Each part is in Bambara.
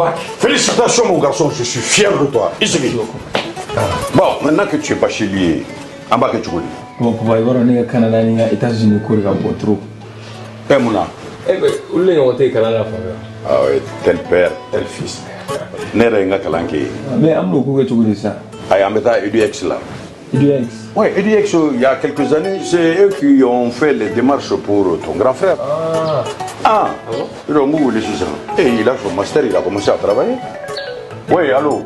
bac. Félicitations mon garçon, je suis fier de toi. I sigi. Bon, maintenant que tu es bachelier, an b'a kɛ cogo di? Bon papa, i b'a dɔn ne ka Canada ni n ka États-Unis ko de ka bon trop. Ɛ mun na? Eh ben, olu de ɲɔgɔn tɛ yen kalan na fan fɛ. Ah ouais, tel père, tel fils. Ne yɛrɛ ye n ka kalan kɛ yen. Mais an bɛn'o ko kɛ cogo di sisan? Ayi, an bɛ taa EDX la. EDX. Oui, EDX, il y a quelques années, c'est eux qui ont fait les démarches pour ton grand frère. Ah. Ah, donc, vous voulez sisan. Et il a son master, il a commencé à travailler. Oui, allô.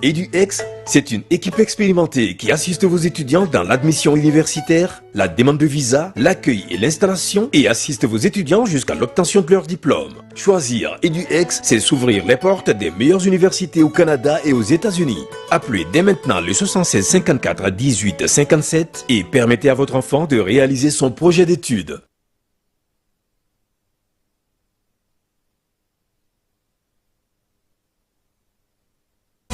EduX, c'est une équipe expérimentée qui assiste vos étudiants dans l'admission universitaire, la demande de visa, l'accueil et l'installation et assiste vos étudiants jusqu'à l'obtention de leur diplôme. Choisir EduX, c'est s'ouvrir les portes des meilleures universités au Canada et aux États-Unis. Appelez dès maintenant le 76 54 18 57 et permettez à votre enfant de réaliser son projet d'études.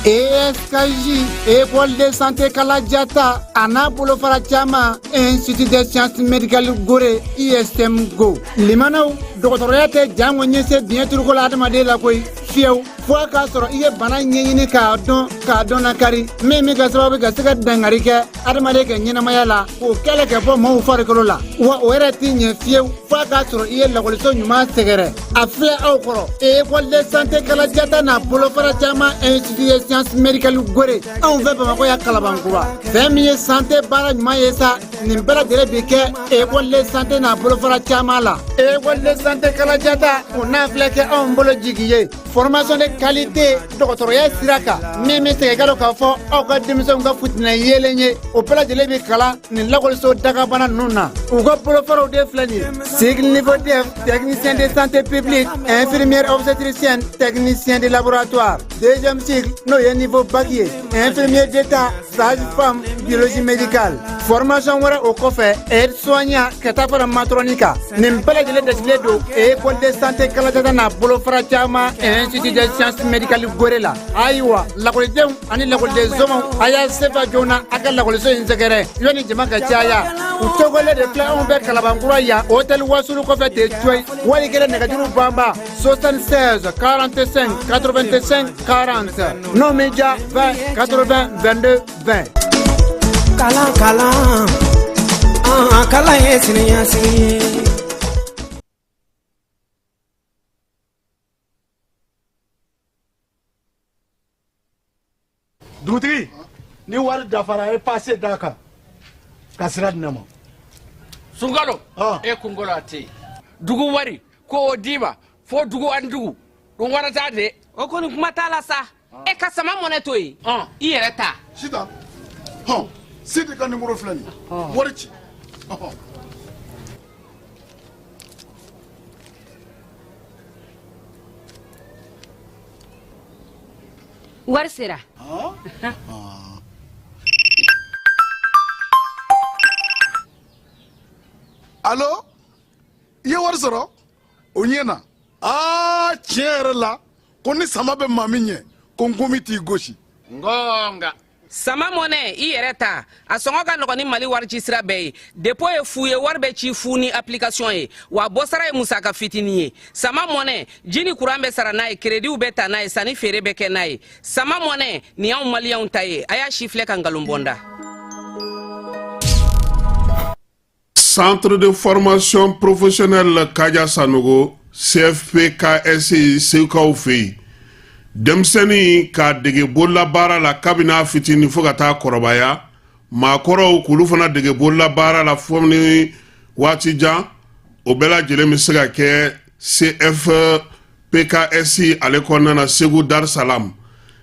ESKJ, École de santé Kaladiata, a n'a bolofara caman, Institut des sciences médicales Gore, ISM Go. Limanaw, dɔgɔtɔrɔya tɛ jango ɲɛse biɲɛ turuko la adamaden la koyi fiyewu fo a k'a sɔrɔ i ye bana ɲɛɲini k'a dɔn k'a dɔn nakari min bɛ kɛ sababu ka se ka dankari kɛ adamaden ka ɲɛnamaya la k'o kɛlɛ kɛ bɔ maaw farikolo la wa o yɛrɛ t'i ɲɛ fiyewu fo a k'a sɔrɔ i ye lakɔliso ɲuman sɛgɛrɛ a filɛ aw kɔrɔ école de santé Kaladiata n'a bolofara caman institut des sciences médicales Gore anw fɛ Bamakɔ yan Kalabankura fɛn min ye santé baara ɲuman ye sa nin bɛɛ lajɛlen bi kɛ école de santé n'a bolofara caman la école de santé Kaladiata o n'a filɛ kɛ anw bolo jigi ye formation de qualité dɔgɔtɔrɔya sira kan min bɛ segin ka dɔn k'a fɔ aw ka denmisɛnw ka futinɛ yeelen ye o bɛɛ lajɛlen bɛ kalan nin lakɔliso dagabana ninnu na u ka bolofaraw de filɛ nin ye cycle niveau DEF technicien de santé publique infirmière obstétricienne technicien de laboratoire deuxième cycle n'o ye niveau bac ye infirmier d'état sage-femme biologie médicale formation wɛrɛ o kɔfɛ aide soignant ka taa fara matrɔni kan nin bɛɛ lajɛlen dasigilen don école de santé Kaladiata n'a bolofara caman institut des sciences médicales Gore la ayiwa lakɔlidenw ani lakɔliden somaw a y'a sefa joona a ka lakɔliso in sɛgɛrɛ yanni jama ka caya u tɔgɔlen de filɛ anw bɛ Kalabankura yan hôtel Wasulu kɔfɛ ten coyi wali kelen nɛgɛjuru banba 76 45 85 40 n'o m'i diya 20 80 22 20. Kalan kalan an kalan ye siniɲɛsigi ye. Dugutigi, ni wari dafara a ye pase d'a kan ka sira di ne ma. Sunkalo, e kunkolo a tɛ yen dugu wari ko o d'i ma fo dugu ani dugu ɗum warata de. O kɔni kuma t'a la sa e ka sama mɔnɛ to yen i yɛrɛ ta. Sitan, hɔn, Sidi ka nimoro filɛ nin ye, wari ci. Wari sera. Alo, i ye wari sɔrɔ? O ɲɛna. Aa, tiɲɛ yɛrɛ la, ko ni sama bɛ maa min ɲɛ, ko nkomi t'i gosi. Ngonga. Sama mɔnɛ i yɛrɛ ta a sɔngɔ ka nɔgɔn ni Mali wari ci sira bɛɛ ye dépôt ye fu ye wari bɛ ci fu ni application ye wa bɔsara ye musaka fitinin ye sama mɔnɛ ji ni kuran bɛ sara n'a ye créditw bɛ ta n'a ye sanni feere bɛ kɛ n'a ye sama mɔnɛ nin y'anw maliyɛnw ta ye a y'a si filɛ ka nkalon bɔ n da. Centre de formation professionnelle Kaja Sanogo CFPKS Segukaw fɛ yen denmisɛnnin k'a dege bololabaara la kabini a fitinin fo ka taa kɔrɔbaya maakɔrɔw k'olu fana dege bololabaara la fo ni waati jan o bɛɛ lajɛlen bɛ se ka kɛ CFPKS ale kɔnɔna na Segu Dar Salam.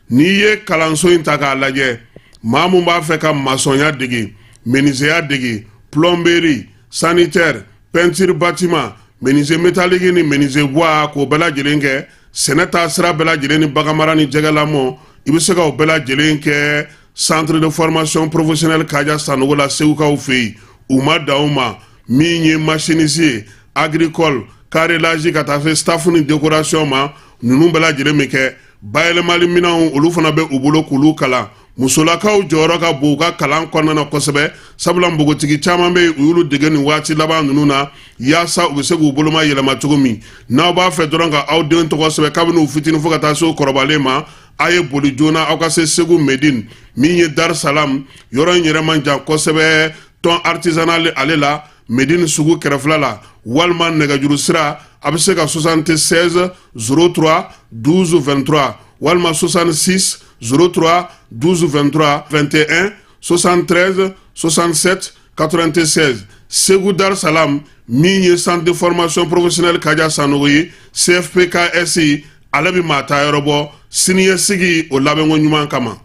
N'i ye kalanso in ta k'a lajɛ maa mun b'a fɛ ka masɔnya dege menuisier dege plomberie sanitaire peinture bâtiment menuisier métallique ni menuisier bois k'o bɛɛ lajɛlen kɛ sɛnɛ taa sira bɛɛ lajɛlen ni baganmara ni jɛgɛlamɔ i bɛ se ka o bɛɛ lajɛlen kɛ centre de formation professionnelle Kaja Sanogo la Segukaw fɛ yen. U ma dan o ma, min ye machiniste ye agricole carrelage ka taa se staff ni décoration ma ninnu bɛɛ lajɛlen bɛ kɛ bayɛlɛmali minɛnw olu fana bɛ u bolo k'olu kalan. Musolakaw jɔyɔrɔ ka bon u ka kalan kɔnɔna na kosɛbɛ, sabula npogotigi caman bɛ yen, u y'olu dege nin waati laban ninnu na yaasa u bɛ se k'u boloma yɛlɛma cogo min. N'aw b'a fɛ dɔrɔn ka aw den tɔgɔ sɛbɛn kabini u fitinin fo ka taa se u kɔrɔbalen ma, a ye boli joona aw ka se Segu Medine min ye Dar Salam yɔrɔ in yɛrɛ man jan kosɛbɛ, tɔn artisanal ale la, Medine sugu kɛrɛfɛla la, walima nɛgɛjuru sira a bɛ se ka 76 03 12 23 walima 66 03 12 23 21 73 67 96. Segu Dar Salam min ye centre de formation professionnelle Kaja Sanogo ye, CFPKS, ale bɛ maa ta yɔrɔ bɔ siniɲɛsigi o labɛnko ɲuman kama.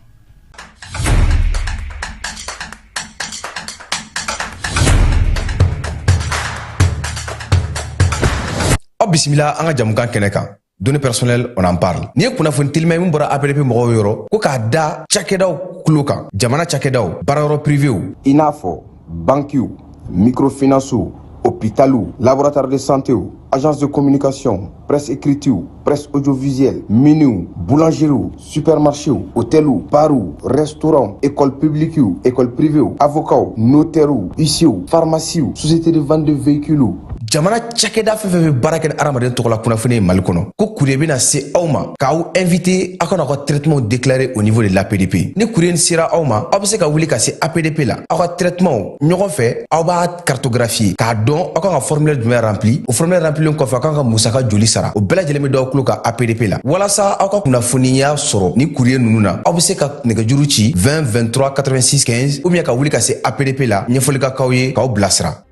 Aw bisimila an ka jamukan kɛnɛ kan, Données personnelles, on en parle. Nin ye kunnafoni telima ye min bɔra APDP mɔgɔw yɔrɔ, ko k'a da cakɛdaw tulo kan, jamana cakɛdaw, baarayɔrɔ privéw, i n'a fɔ bankiw, microfinancew, hôpitaliw, laboratoire de santéw, agence de communication, presse écritew, presse audiovisuelle, miniw, boulangeriew, supermarchéw, hôteliw, barw, restaurant, école publiquew, école privéw, avocats, notairew, huissierw, pharmaciew, société de vente de véhicules. Jamana cakɛda fɛn fɛn bɛ baara kɛ ni hadamaden tɔgɔla kunnafoni ye Mali kɔnɔ, ko courrier bɛna se aw ma k'aw invité aw ka n'aw ka traitement déclarer au niveau de l'APDP. Ni courrier sera aw ma, aw bɛ se ka wuli ka se APDP la, aw ka traitement ɲɔgɔn fɛ aw b'a cartographier k'a dɔn aw kan ka formulaire jumɛn rempli. O formulaire remplilen kɔfɛ, aw kan ka musaka joli sara, o bɛɛ lajɛlen bɛ d'aw tulo kan APDP la. Walasa aw ka kunnafoniya sɔrɔ ni courrier ninnu na, aw bɛ se ka nɛgɛjuru ci 20 23 86 15 ou bien ka wuli ka se APDP la, ɲɛfɔli ka k'aw ye k'aw bilasira.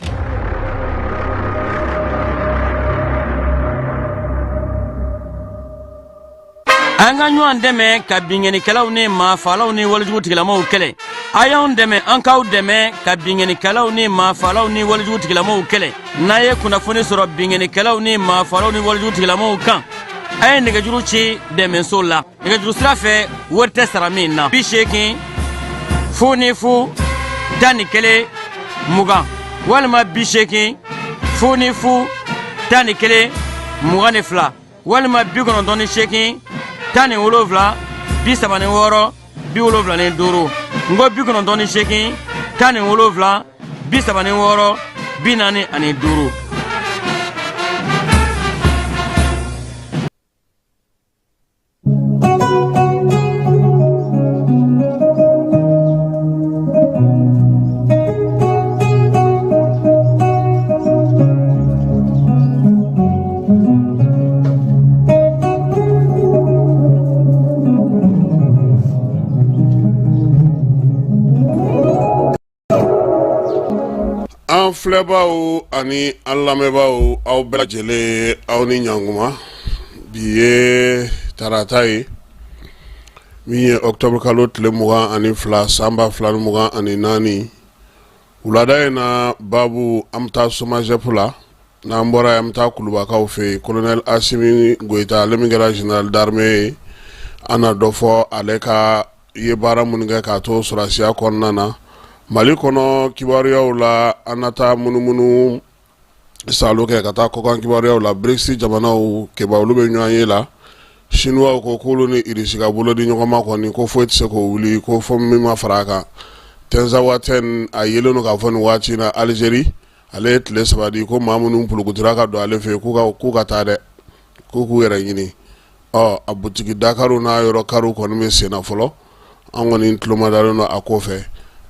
An ka ɲɔgɔn dɛmɛ ka binkannikɛlaw ni maafalaw ni walejugu tigilamaw kɛlɛ. A y'anw dɛmɛ, an k'aw dɛmɛ ka binkannikɛlaw ni maafalaw ni walejugu tigilamaw kɛlɛ. N'a ye kunnafoni sɔrɔ binkannikɛlaw ni maafalaw ni walejugu tigilamaw kan, a ye nɛgɛjuru ci dɛmɛso la, nɛgɛjuru sira fɛ, wari tɛ sara min na: 80 00 11 20 walima 80 00 11 22 walima 98 17 36 75. N ko 98 17 36 45. An filɛbaaw ani an lamɛnbaaw, aw bɛɛ lajɛlen, aw ni ɲankuma. Bi ye tarata ye min ye octobre kalo tile 22 san 2024. Wulada in na baabu, an bɛ taa SOMAGEP la. N'an bɔra yen, an bɛ taa Kulubakaw fɛ yen. Colonel Asimi Goyita, ale min kɛra général d'armée ye, an na dɔ fɔ ale ka ye baara minnu kɛ k'a to sɔrɔdasiya kɔnɔna na. Mali kɔnɔ kibaruyaw la, an na taa munumunu salo kɛ ka taa kɔkan kibaruyaw la. BRICS jamanaw keba, olu bɛ ɲɔgɔn ye la. Chinois ko k'olu ni Irisi ka bolo di ɲɔgɔn ma kɔni, ko foyi tɛ se k'o wuli, ko fo min ma fara a kan. Tinzaouaten, a yelen don k'a fɔ nin waati in na Algérie ale ye tile 3 di ko maa minnu pulukutura ka don ale fɛ yen, k'u ka taa dɛ, k'u k'u yɛrɛ ɲini. Ɔ a butigi dakariw n'a yɔrɔ kariw kɔni bɛ sen na fɔlɔ. An kɔni tulomadalen don a ko fɛ.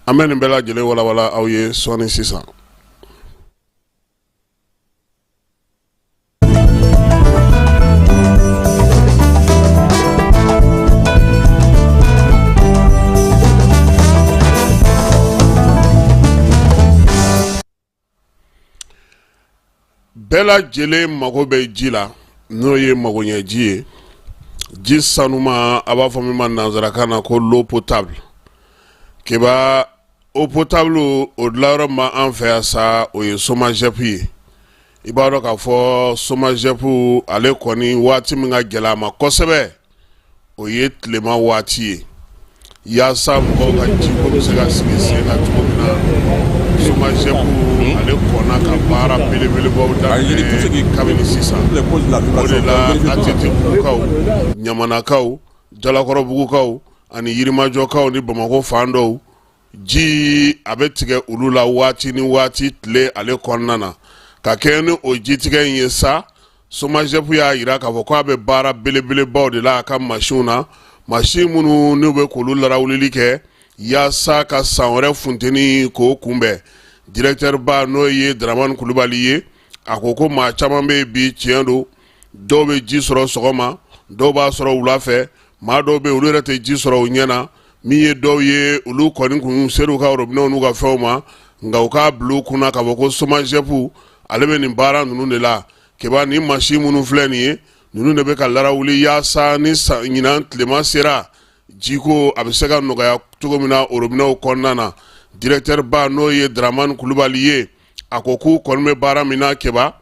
An bɛ nin bɛɛ lajɛlen walawala aw ye sɔɔni sisan. Bɛɛ lajɛlen mago bɛ ji la, n'o ye magoɲɛji ye, ji sanuma, a b'a fɔ min ma nansarakan na ko l'eau potable. Keba, eau potable o dilanyɔrɔ ma an fɛ yan sa, o ye SOMAGEP ye. I b'a dɔn k'a fɔ SOMAGEP ale kɔni, waati min ka gɛlɛn a ma kosɛbɛ, o ye tilema waati ye. Yaasa mɔgɔw ka jiko bɛ se ka sigi sen na cogo min na, SOMAGEP ale kɔnna ka baara belebelebaw daminɛ kabini sisan. O de la, ATTbugukaw, Ɲamanakaw, Jalakɔrɔbugukaw, ani Yirimajɔkaw ni Bamakɔ fan dɔw ji a bɛ tigɛ olu la waati ni waati tile ale kɔnɔna na. Ka kɛɲɛ ni o jitigɛ in ye sa, SOMAGEP y'a jira k'a fɔ k'a bɛ baara belebelebaw de la a ka masinw na, masin minnu n'u bɛ k'olu larawulili kɛ yaasa ka san wɛrɛ funteni k'o kunbɛn. Directeur ba n'o ye Dramane Kulubali ye, a ko ko maa caman bɛ yen bi, tiɲɛ don, dɔw bɛ ji sɔrɔ sɔgɔma, dɔw b'a sɔrɔ wula fɛ, maa dɔw bɛ olu yɛrɛ tɛ ji sɔrɔ u ɲɛ na. Min ye dɔw ye, olu kɔni kun ser'u ka robinɛw n'u ka fɛnw ma, nka u k'a bila u kunna k'a fɔ ko SOMAGEP ale bɛ nin baara ninnu de la. Keba, ni masin minnu filɛ nin ye, ninnu de bɛ ka larawuli yaasa ni ɲinan tilema sera, jiko a bɛ se ka nɔgɔya cogo min na orobinɛw kɔnɔna na. Directeur ba n'o ye Dramane Kulubali ye, a ko k'u kɔni bɛ baara min na Keba,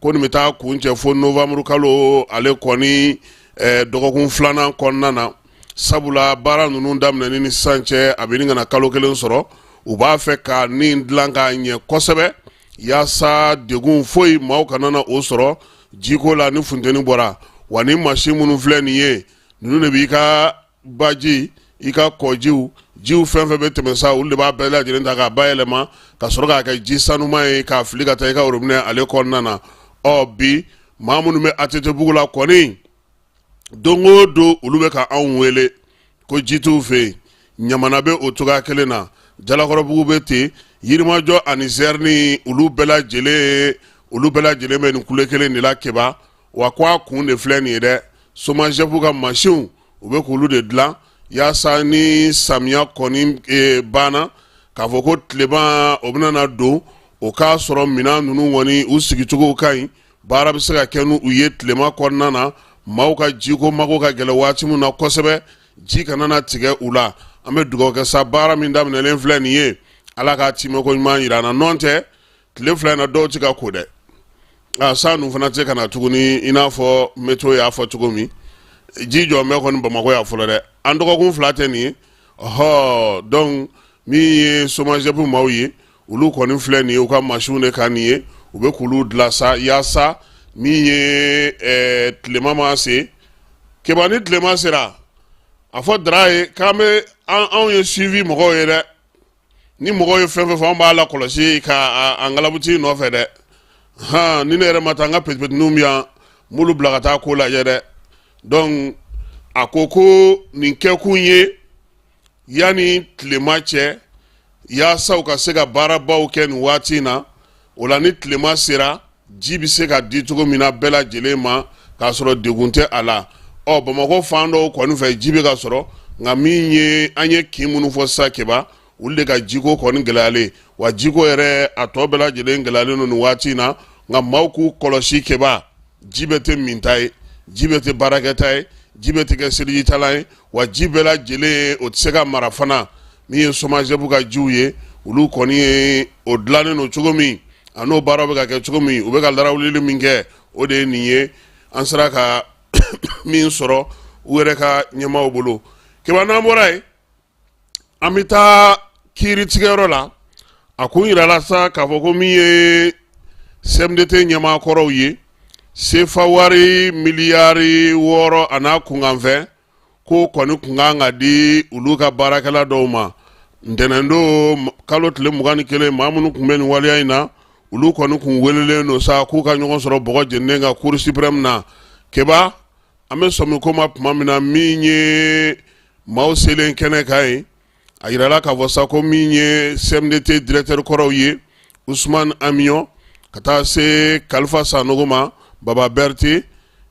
ko nin bɛ taa kuncɛ fo novembre kalo ale kɔni dɔgɔkun filanan kɔnɔna na, sabula baara ninnu daminɛni ni sisan cɛ, a bɛ ɲini ka na kalo kelen sɔrɔ. U b'a fɛ ka nin dilan k'a ɲɛ kosɛbɛ yaasa degun foyi maaw kana na o sɔrɔ jiko la ni funteni bɔra. Wa ni masin minnu filɛ nin ye, ninnu de b'i ka baji, i ka kɔjiw, jiw fɛn fɛn bɛ tɛmɛ sa, olu de b'a bɛɛ lajɛlen ta k'a bayɛlɛma ka sɔrɔ k'a kɛ ji sanuman ye k'a fili ka taa i ka robinet ale kɔnɔna na. Ɔ bi, maa minnu bɛ ATT-bugu la kɔni, don o don olu bɛ ka anw wele ko ji t'u fɛ yen. Ɲamana bɛ o cogoya kelen na, Jalakɔrɔbugu bɛ ten, Yirimajɔ ani Zɛrini, olu bɛɛ lajɛlen bɛ nin kule kelen de la Keba. Wa ko a kun de filɛ nin ye dɛ, SOMAGEP ka masinw, u bɛ k'olu de dilan yaasa ni samiya kɔni banna, k'a fɔ ko tilema o bɛna na don, o k'a sɔrɔ minɛn ninnu kɔni u sigicogo ka ɲi, baara bɛ se ka kɛ n'u ye tilema kɔnɔna na. Maaw ka jiko mago ka gɛlɛn waati min na kosɛbɛ, ji kana na tigɛ u la. An bɛ dugawu kɛ sa, baara min daminɛlen filɛ nin ye, Ala k'a timɛko ɲuman jira an na. Nɔn tɛ tile fila in na, dɔw tɛ ka ko dɛ. A san ninnu fana tɛ ka na tuguni, i n'a fɔ météo y'a fɔ cogo min. Ji jɔ bɛ kɔni Bamakɔ yan fɔlɔ dɛ, an dɔgɔkun fila tɛ nin ye. Ɔhɔ, donc min ye SOMAGEP maaw ye, olu kɔni filɛ nin ye, u ka masinw de kan nin ye, u bɛ k'olu dilan sa yaasa min ye tilema ma se. Keba, ni tilema sera, a fɔ Dara ye k'an bɛ anw ye suivi mɔgɔw ye dɛ. Ni mɔgɔw ye fɛn fɛn fɔ, an b'a la kɔlɔsi ka an galabuti nɔfɛ dɛ. Hɔn, ni ne yɛrɛ ma taa, an ka petipetiniw bɛ yan, n b'olu bila ka taa ko lajɛ dɛ. Donc a ko ko nin kɛkun ye yanni tilema cɛ, yaasa u ka se ka baarabaw kɛ nin waati in na. O la, ni tilema sera, ji bɛ se ka di cogo min na bɛɛ lajɛlen ma, k'a sɔrɔ degun tɛ a la. Ɔ, Bamakɔ fan dɔw kɔni fɛ, ji bɛ ka sɔrɔ, nka min ye an ye kin minnu fɔ sisan Keba, olu de ka jiko kɔni gɛlɛyalen. Wa jiko yɛrɛ, a tɔ bɛɛ lajɛlen gɛlɛyalen don nin waati in na. Nka maaw k'u kɔlɔsi Keba, ji bɛɛ tɛ minta ye, ji bɛɛ tɛ baarakɛta ye, ji bɛɛ tɛ kɛ selijitalan ye, wa ji bɛɛ lajɛlen o tɛ se ka mara fana. Min ye SOMAGEP ka jiw ye, olu kɔni ye o dilannen don cogo min, a n'o baaraw bɛ ka kɛ cogo min, u bɛ ka larawulili min kɛ, o de ye nin ye an sera ka min sɔrɔ u yɛrɛ ka ɲɛmaaw bolo. Keba, n'an bɔra yen, an bɛ taa kiiritigɛyɔrɔ la. A kun yirala sa k'a fɔ ko min ye CMDT ɲɛmaa kɔrɔw ye, sefa wari miliyari 6 a n'a kunkanfɛn ko kɔni kun kan ka di olu ka baarakɛla dɔw ma ntɛnɛndon kalo tile 21. Maa minnu tun bɛ nin waleya in na, olu kɔni kun welelen don sa k'u ka ɲɔgɔn sɔrɔ bɔgɔ jeninen kan Cour suprême na. Keba, an bɛ sɔmi ko ma tuma min na, min ye maaw selen kɛnɛ kan yen, a yirala k'a fɔ sa ko min ye CMDT directeur kɔrɔw ye, Usumani Amiɔn ka taa se Kalifa Sanogo ma, Baba Berete,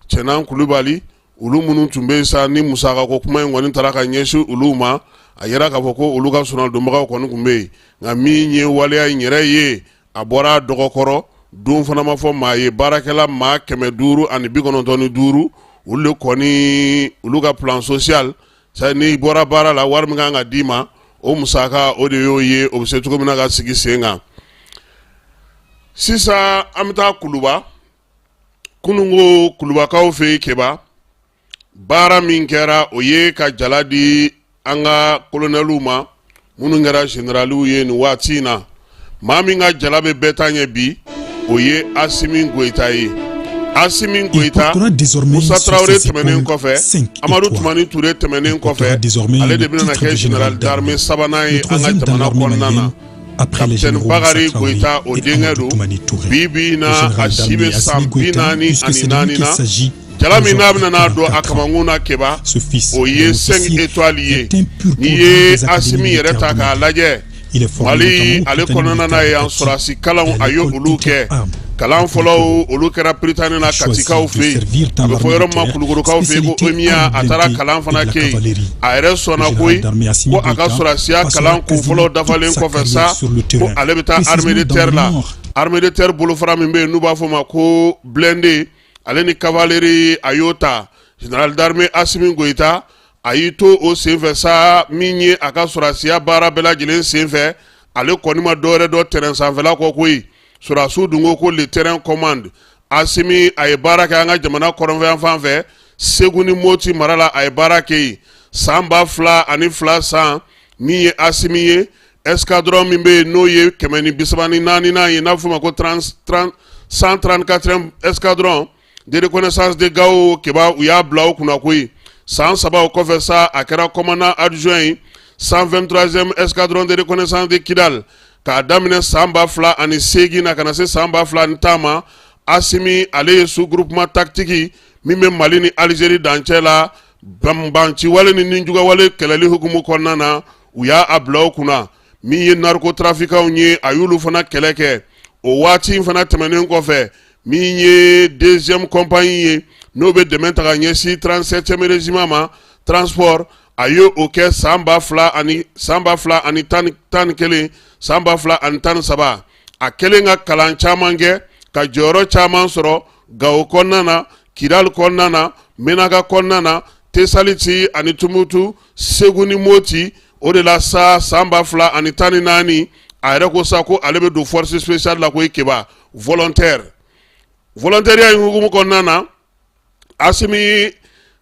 Cɛnan Kulubali, olu minnu tun bɛ yen sa ni musakako kuma in kɔni taara ka ɲɛsin olu ma, a yira k'a fɔ ko olu ka sɔrɔdonbagaw kɔni tun bɛ yen. Nka min ye waleya in yɛrɛ ye, a bɔra a dɔgɔkɔrɔ don fana ma fɔ maa ye. Baarakɛla maa 595, olu de kɔni, olu ka plan social, n'i bɔra baara la, wari min kan ka d'i ma, o musaka, o de y'o ye, o bɛ se cogo min na ka sigi sen kan. Sisan an bɛ taa Kuluba. Kununko Kulubakaw fɛ yen, Keba, baara min kɛra, o ye ka jala di an ka kolonɛliw ma minnu kɛra generaliw ye nin waati in na. Maa min ka jala bɛ bɛɛ ta ɲɛ bi, o ye Asimi Goyita ye. Asimi Goyita, Musa Tarawele tɛmɛnen kɔfɛ, Amadu Tumani Ture tɛmɛnen kɔfɛ, ale de bɛna kɛ général d'armée sabanan ye an ka jamana kɔnɔna na. Capitaine Bakari Goyita, o denkɛ don. Bi bi in na, a si bɛ san 44 na. Jala min n'a bɛna n'a don a kamankun na, Keba, o ye 5 étoiles ye. N'i ye Asimi yɛrɛ ta k'a lajɛ, Mali ale kɔnɔna na yan, sɔrɔdasi kalanw, a ye olu kɛ. Kalan fɔlɔw, olu kɛra Prytanée na, Katikaw fɛ yen, a bɛ fɔ yɔrɔ ma Kulukorokaw fɛ yen ko Omiya. A taara kalan fana kɛ yen. A yɛrɛ sɔnna koyi ko a ka sɔrɔdasiya kalan kun fɔlɔ dafalen kɔfɛ sa, ko ale bɛ taa armée de terre la. Armée de terre bolofara min bɛ yen n'u b'a fɔ o ma ko blindé ale ni cavalerie, a y'o ta. Général d'armée Asimi Goyita, a y'i to o senfɛ sa, min ye a ka sɔrɔdasiya baara bɛɛ lajɛlen senfɛ, ale kɔni ma dɔwɛrɛ dɔn terrain sanfɛla kɔ koyi. Sɔrɔdasiw dun ko ko le terrain commande. Asimi, a ye baara kɛ an ka jamana kɔrɔnfɛ fan fɛ, Segu ni Moti mara la, a ye baara kɛ yen. San 2002 san, min ye Asimi ye, escadron min bɛ yen n'o ye 134nan ye, n'a bɛ f'o ma ko 134 escadron de reconnaissance de Gao, Keba, u y'a bila o kunna koyi. San 3 o kɔfɛ sa, a kɛra commandant adjoint ye 123e escadron de reconnaissance de Kidal. K'a daminɛ san 2008 na ka na se san 2010 ma, Asimi, ale ye sous groupement tactique min bɛ Mali ni Algérie dancɛ la, banbanciwale ni nijuguyawale kɛlɛli hukumu kɔnɔna na, u y'a a bila o kunna. Min ye narcotrafiquants ye, a y'olu fana kɛlɛ kɛ. O waati in fana tɛmɛnen kɔfɛ, min ye deuxième compagnie ye, n'o bɛ dɛmɛ ta ka ɲɛsin 37e régiment ma, transport, a ye o kɛ san ba fila ani san 2011, san 2013. A kɛlen ka kalan caman kɛ, ka jɔyɔrɔ caman sɔrɔ Gawo kɔnɔna na, Kidali kɔnɔna na, Menaka kɔnɔna na, Tesaliti ani Tumutu, Segu ni Moti. O de la sa, san 2014, a yɛrɛ ko sa ko ale bɛ don force spéciale la koyi, Keba, volontaire. Volontariat in hukumu kɔnɔna na, Asimi,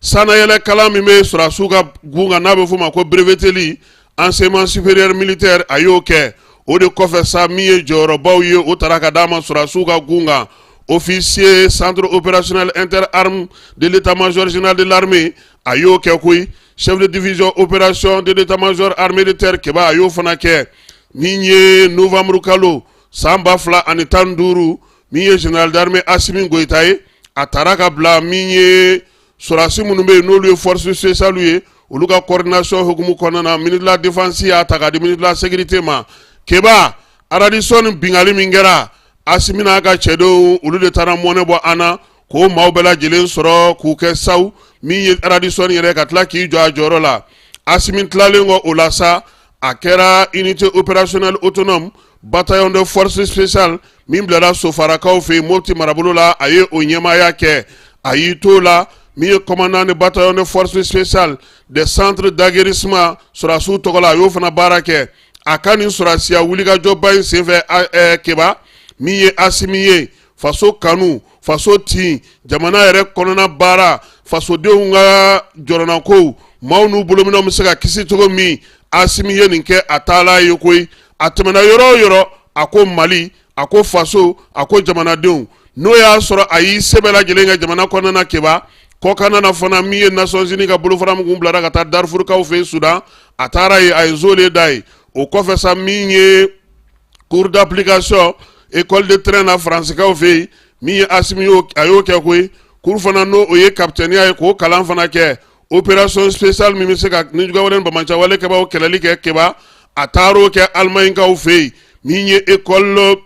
sannayɛlɛ kalan min bɛ sɔrɔdasiw ka gun kan, n'a bɛ f'o ma ko breveteli, enseignement supérieur militaire, a y'o kɛ. O de kɔfɛ sa, min ye jɔyɔrɔbaw ye, o taara ka d'a ma sɔrɔdasiw ka gun kan. Officier centre opérationnel interarmes de l'état-major général de l'armée, a y'o kɛ koyi. Chef de division opération de l'état-major armée de terre, Keba, a y'o fana kɛ. Min ye novembre kalo san 2015, min ye général d'armée Asimi Goyita ye, a taara ka bila min ye sɔrɔdasi minnu bɛ yen n'olu ye force spéciale ye, olu ka coordination hukumu kɔnɔna na, ministre de la défense y'a ta k'a di ministre de la sécurité ma. Keba, Radisson bingali min kɛra, Asimi n'a ka cɛdenw, olu de taara mɔnɛ bɔ an na k'o maaw bɛɛ lajɛlen sɔrɔ k'u kɛ saw. Min ye Radisson yɛrɛ, ka tila k'i jɔ a jɔyɔrɔ la. Asimi tilalen kɔ o la sa, a kɛra unité opérationnelle autonome, bataillon de force spéciale min bilara Sofarakaw fɛ yen, Mopti marabolo la, a ye o ɲɛmaaya kɛ. A y'i to la, min ye commandant de bataillon de force spéciale des centres d'aguerrissement sɔrɔdasiw tɔgɔ la, a y'o fana baara kɛ. A ka nin sɔrɔdasiya wulikajɔba in senfɛ, Keba, min ye Asimi ye, faso kanu, faso tin, jamana yɛrɛ kɔnɔna baara, fasodenw ka jɔrɔnakow, maaw n'u bolominɛw bɛ se ka kisi cogo min, Asimi ye nin kɛ a taala ye koyi. A tɛmɛna yɔrɔ o yɔrɔ, a ko Mali, a ko faso, a ko jamanadenw. N'o y'a sɔrɔ a y'i se bɛɛ lajɛlen kɛ jamana kɔnɔna na, Keba, kɔkanna na fana, min ye Nations Unies ka bolofara min kun bilara ka taa Darfurukaw fɛ yen Sudan, a taara yen, a ye zole da yen. O kɔfɛ sa, min ye cours d'application école de train na Faransikaw fɛ yen, min ye Asimi, a y'o kɛ koyi. Cours fana, n'o o ye kapitɛniya ye, k'o kalan fana kɛ. Opération spéciale min bɛ se ka nijuguyawale ni banbaanciwale kɛbaaw kɛlɛli kɛ, Keba, a taar'o kɛ Alimaɲikaw fɛ yen. Min ye école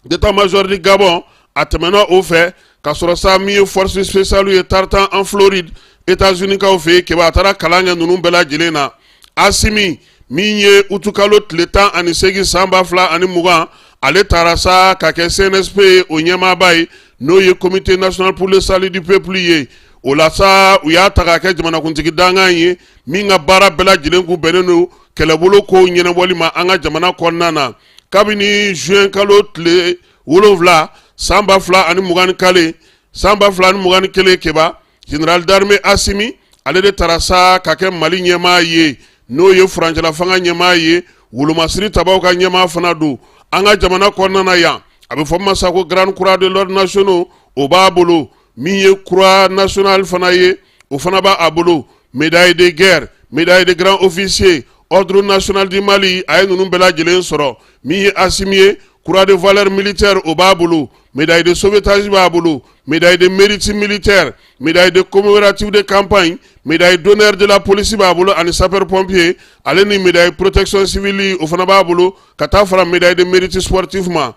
d'état-major du Gabon, a tɛmɛna o fɛ ka sɔrɔ sa, min ye force spéciale ye Tartan en Floride, États-Unis kaw fɛ yen, Keba, a taara kalan kɛ ninnu bɛɛ lajɛlen na. Asimi, min ye utukalo tile 18 san 2020, ale taara sa ka kɛ CNSP ye, o ɲɛmaaba ye, n'o ye Comité national pour le salut du peuple ye. O la sa, u y'a ta k'a kɛ jamanakuntigi dankan ye, min ka baara bɛɛ lajɛlen kun bɛnnen don kɛlɛbolo kow ɲɛnabɔli ma an ka jamana kɔnɔna na. Kabini juin kalo tile 7 san 2020, san 2021, Keba, général d'armée Asimi, ale de taara sa ka kɛ Mali ɲɛmaa ye, n'o ye furancɛla fanga ɲɛmaa ye, wolomasiri tabaw ka ɲɛmaa fana don an ka jamana kɔnɔna na yan. A bɛ fɔ min ma sa ko grande croix de l'ordre nationaux, o b'a bolo. Min ye croix nationale fana ye, o fana b'a bolo, médaille de guerre, médaille de grand officier, ordre national du Mali, a ye ninnu bɛɛ lajɛlen sɔrɔ. Min ye Asimi ye, croix de valeur militaire, o b'a bolo, médaille de sauvetage b'a bolo, médaille de mérite militaire, médaille de commémorative de campagne, médaille d'honneur de la police b'a bolo, ani sapeur pompier, ale ni médaille protection civile, o fana b'a bolo, ka taa fara médaille de mérite sportif ma,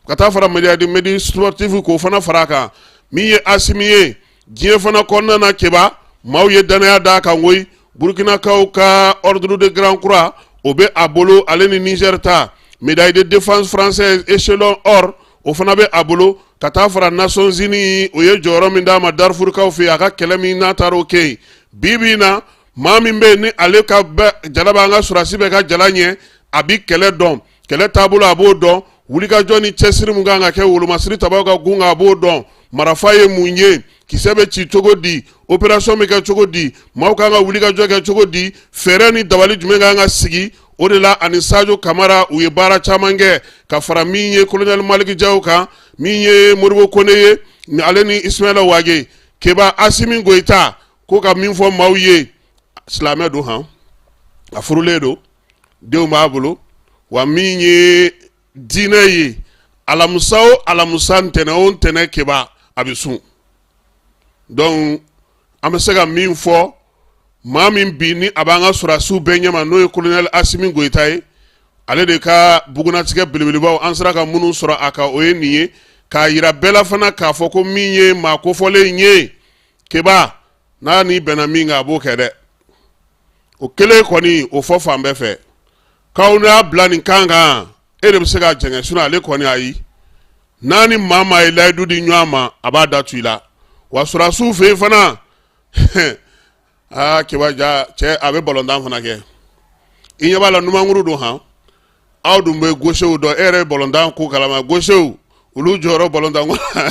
ka taa fara médaille de mérite sportif k'o fana fara a kan. Min ye Asimi ye, diɲɛ fana kɔnɔna na, Keba, maaw ye danaya d'a kan koyi. Burkinakaw ka ordre de grand croix, o bɛ a bolo, ale ni Niger ta. Médaille de défense française échelon or, o fana bɛ a bolo, ka taa fara Nations Unies, o ye jɔyɔrɔ min d'a ma Darfurkaw fɛ, a ka kɛlɛ min n'a taara o kɛ yen. Bi bi in na, maa min bɛ yen ni ale ka jala b'an ka sɔrɔdasi bɛɛ ka jala ɲɛ, a bi kɛlɛ dɔn, kɛlɛ taabolo a b'o dɔn, wulikajɔ ni cɛsiri min kan ka kɛ wolomasiri tabaw ka gun kan, a b'o dɔn, marafa ye mun ye, kisɛ bɛ ci cogo di, opération bɛ kɛ cogo di, maaw kan ka wulikajɔ kɛ cogo di, fɛɛrɛ ni dabali jumɛn kan ka sigi. O de la, ani Sadio Kamara, u ye baara caman kɛ, ka fara min ye colonel Maliki Jaw kan, min ye Modibo Kone ye, ale ni Ismaila Wage. Keba, Asimi Goyita ko ka min fɔ maaw ye, silamɛ don, han, a furulen don, denw b'a bolo. Wa min ye diinɛ ye, alamisa o alamisa, ntɛnɛn o ntɛnɛn, Keba, a bɛ sun. Donc an bɛ se ka min fɔ, maa min bi ni a b'an ka sɔrɔdasiw bɛɛ ɲɛma, n'o ye colonel Asimi Goyita ye, ale de ka bugunatigɛ belebelebaw an sera ka minnu sɔrɔ a kan, o ye nin ye, k'a yira bɛɛ la fana k'a fɔ ko min ye maa kofɔlen ye, Keba, n'a ni bɛnna min kan, a b'o kɛ dɛ. O kelen kɔni, o fɔ fan bɛɛ fɛ k'aw y'a bila nin kan kan, e de bɛ se ka jɛngɛ, sinon ale kɔni, ayi. N'a ni maa maa ye layidu di ɲɔgɔn ma, a b'a da tu i la. Wa sɔrɔdasiw fɛ yen fana, aa, Keba, ja cɛ, a bɛ balontan fana kɛ. I ɲɛ b'a la, numankuru don, han. Aw dun bɛ gosew dɔn, e yɛrɛ ye balontan ko kalama. Gosew, olu jɔyɔrɔ balontan ko la,